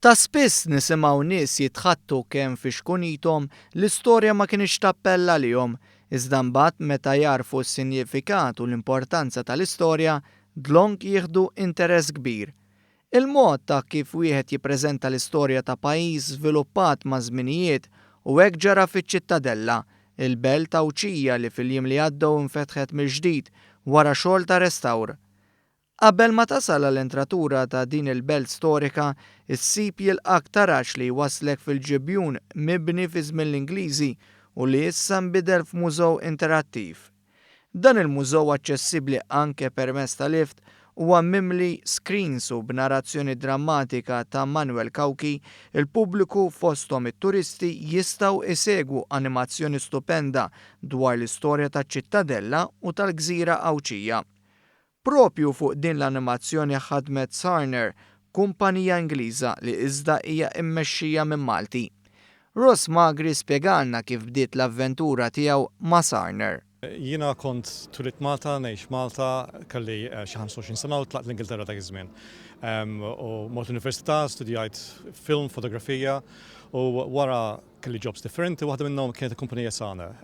Ta' spiss nisimgħu nies jitħaddtu kemm fi xkunithom l-istorja ma kinitx tappella għalihom, iżda mbagħad meta jagħrfu s-sinjifikat u l-importanza tal-istorja, dlonk jieħdu interess kbir. Il-mod ta' kif wieħed jippreżenta l-istorja ta' pajjiż żviluppat maż-żminijiet u hekk ġara fiċ-Ċittadella, il-belt Għawdxija li fil-jiem li għaddew infetħet mill-ġdid wara xogħol ta' restawr. Qabel ma tasal għall-entratura ta' din il-belt storika, issib jilqgħek taraġ li jwasslek fil-ġibjun mibni fi żmien l-Ingliżi u li issa nbidel f'mużew interattiv. Dan il-mużew aċċessibbli anke permezz ta' lift huwa mimli screens u b'narrazzjoni drammatika ta' Manuel Cauchi, il-pubbliku fosthom it-turisti jistgħu isegwu animazzjoni stupenda dwar l-istorja taċ-Ċittadella u tal-gżira Għawdxija. Propju fuq din l-animazzjoni ħadmet Sarner, kumpanija Ingliża li iżda hija mmexxija minn Malti. Ross Magri spjegalna kif bdiet l-avventura tiegħu ma' Sarner. Jiena kont twelidt Malta, ngħix Malta, kelli xi 25 sena u tlaqt l-Ingilterra dak iż-żmien. U mort l-università, studjajt film, fotografija u wara kelli jobs differenti, waħda minnhom kienet il-kumpanija Sarner.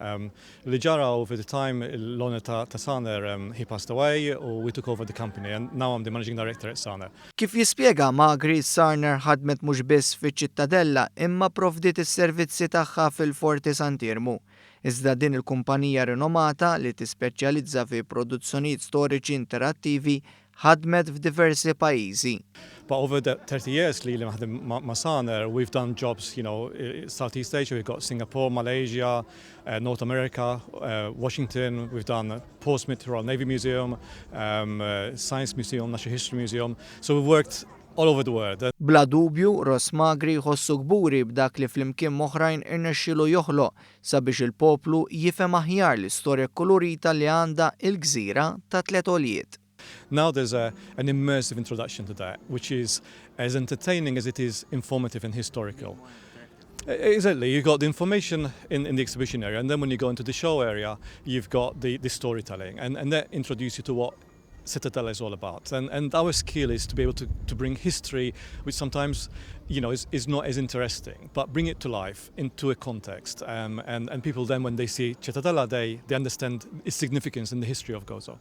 Li ġara over the time, l-owner ta' Sarner, he passed away u we took over the company and now I'm the managing director at Sarner. Kif jispjega Magri, Sarner ħadmet mhux biss fiċ-Ċittadella imma provdiet is-servizzi tagħha fil-Forti Sant'Iermu. Iżda din il-kumpanija rinomata li tispeċjalizza fi produzzjonijiet storiċi interattivi ħadmet f'diversi pajjiżi. But over the 30 years li li naħdem ma' Sarner, we've done jobs Southeast Asia, we've got Singapore, Malaysia, North America, Washington, we've done Portsmouth Royal Navy Museum, Science Museum, Natural History Museum. So we've worked all over the world. Bla dubju, Ross Magri jħossu kburi b'dak li flimkien m'oħrajn irnexxielu joħloq sabiex il-poplu jifhem aħjar l-istorja kolorita li għandha il-gżira ta' tliet għoljiet. Now there's an immersive introduction to that, which is as entertaining as it is informative and historical. Exactly, you've got the information in the exhibition area, and then when you go into the show area, you've got the storytelling, and that introduces you to what Citadella is all about. And our skill is to be able to bring history, which sometimes is not as interesting, but bring it to life into a context. And people then, when they see Citadella, they understand its significance in the history of Gozo.